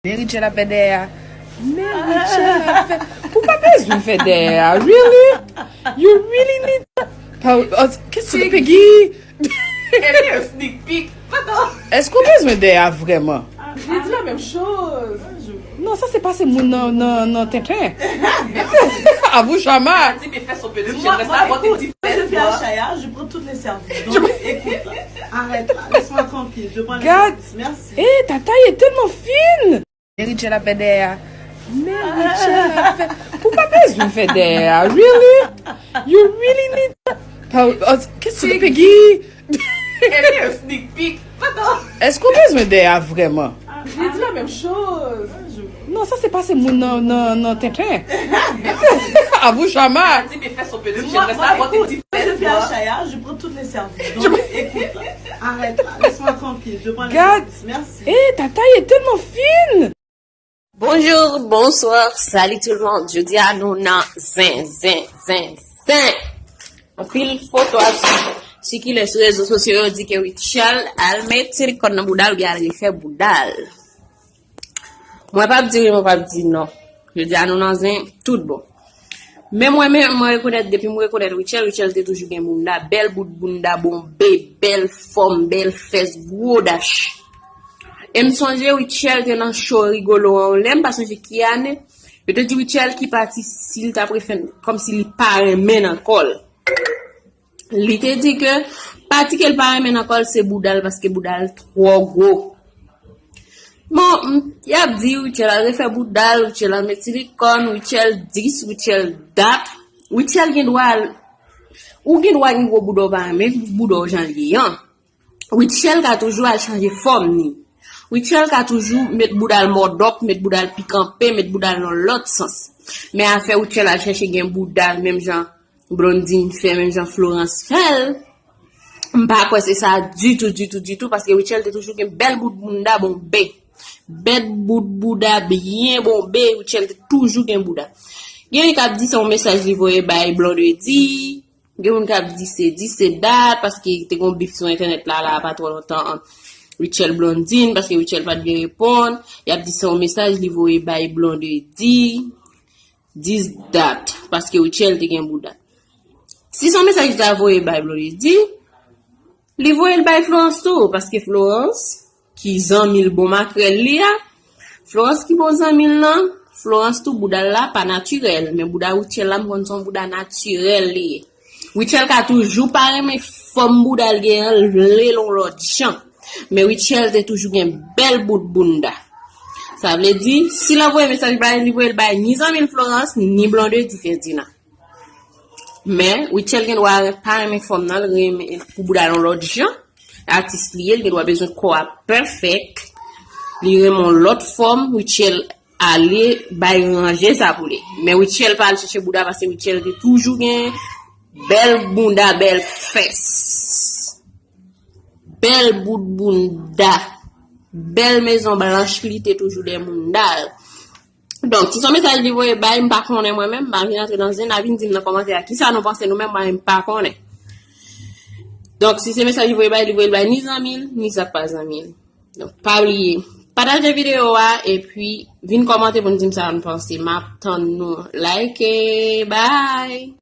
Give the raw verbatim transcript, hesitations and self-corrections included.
Men Richel ap fè dèyè a. Men Richel ap fè. Ou pa bezwen fè dèyè a. Really? You really need. Pa, oh, kèt sou Peggy? Èske w bezwen dèyè a vrèman? J'ai dit la même chose. Non, sa se pase moun nan, nan, nan tenten. Avou chama. Moi, moi, écoute, moi, je fais achat, hein, je prends toutes les services. Donc, écoute, là, arrête là, laisse-moi tranquille, je prends les Gad. Services. Merci. Eh, Tata, il est tellement fine. Men Richel ap fè dèyè a. Men Richel ap fè. Ou pa bezwen fè dèyè a. Really? You really need. Pa, oh, kèt sou Peggy? Elle est un sneak peek. Pardon. Èske w bezwen dèyè a vrèman? J'ai dit la même chose. Non, sa se pase moun nan, nan, nan tenten. Avou chama. Moi, moi, écoute, moi, je fais achat, hein, je prends toutes les services. Donc, écoute, là, arrête là, laisse-moi tranquille, je prends les Gad. Services. Merci. Eh, Tata, il est tellement fine. Bonjou, bonswa, sali tout le monde. Jodi a nou nan zen, zen, zen, zen. Anpil foto ap sikile sou rezo sosyo yo di ke Richel al met silikòn nan bouda l oubyen al refè bouda l. Mwen p ap di wi, mwen p ap di non. Jodi a nou nan zen tout bon. Men mwen menm, mwen rekonèt, depi mwen rekonèt Richel, Richel te toujou gen bounda, bèl bout bounda, bonbe, bèl fòm, bèl fès, gwo dach. E m sonje Richel te nan show Rigolo an yon lè, m pa sonje ki ane. Yo te di Richel ki pati si l t ap refè, kòmsi li pa renmen nan kò l. Li te di ke pati ke l pa renmen nan kò l se bouda l paske bouda l twò gwo. Bon, m, y ap di Richel al refè bouda l, Richel al met silikòn, Richel dis, Richel dat. Richel gen dwa al, ou gen dwa gen gwo bouda w pa renmen bouda w jan l ye an. Richel ka toujou al chanje fòm ni. Richel ka toujou met bouda l mòdòp, met bouda l pikanpe, met bouda l nan lòt sans. Men afè Richel al chèche gen bouda menm jan Blondine fè, menm jan Florence fè l, m pa kwè se sa ditou, ditou, ditou, paske Richel te toujou gen bèl bout bounda bonbe. Bèl bout bouda byen bonbe, Richel te toujou gen bouda. Gen yon k ap di se yon mesaj li voye bay Blondedy. Gen moun k ap di se di se dat, paske te gon bif sou entènèt la, la pa twò lontan ant Richel Blondine, paske Richel pa t vle reponn. Y ap di se yon mesaj li voye bay Blondedy, dis dat, paske Richel te gen bouda. Si se yon mesaj li ta voye bay Blondedy, li voye l bay Florence tou, paske Florence, ki zanmi l bon makrèl li a, Florence ki bon zanmi l lan, Florence tou bouda l la pa natirèl, men bouda Richel la m konn se yon bouda natirèl li ye. Richel ka toujou pa renmen fòm bouda l gen an, l vle l yon lòt jan. Men Richel te toujou gen bèl bout bounda. Sa vle di, si l ap voye mesaj bay, li voye l bay ni zanmi l Florence, ni Blondedy Ferdinand. Men, Richel gen dwa pa renmen fòm nan, l renmen pou bouda l yon lòt jan. Atis li ye, l gen dwa bezwen kò a pèfèk. Li renmen yon lòt fòm, Richel ale bay ranje sa pou li. Men Richel pa al chèche bouda paske Richel te toujou gen bèl bounda, bèl fès. Bèl bout bounda. Bèl mezon blanch li te toujou dèyè bounda l. Donk, si se yon mesaj li voye bay, m pa konnen mwen menm, m pa vin antre nan zen, n a vin di m nan kòmantè a kisa nou panse nou menm, mwen menm m pa konnen. Donk, si se mesaj li voye bay, li voye l bay ni zanmi l, ni sa k pa zanmi l. Donk, pa bliye, pataje videyo a, epi vin kòmante pou n di m sa nou panse. M ap tann nou. Like, bye!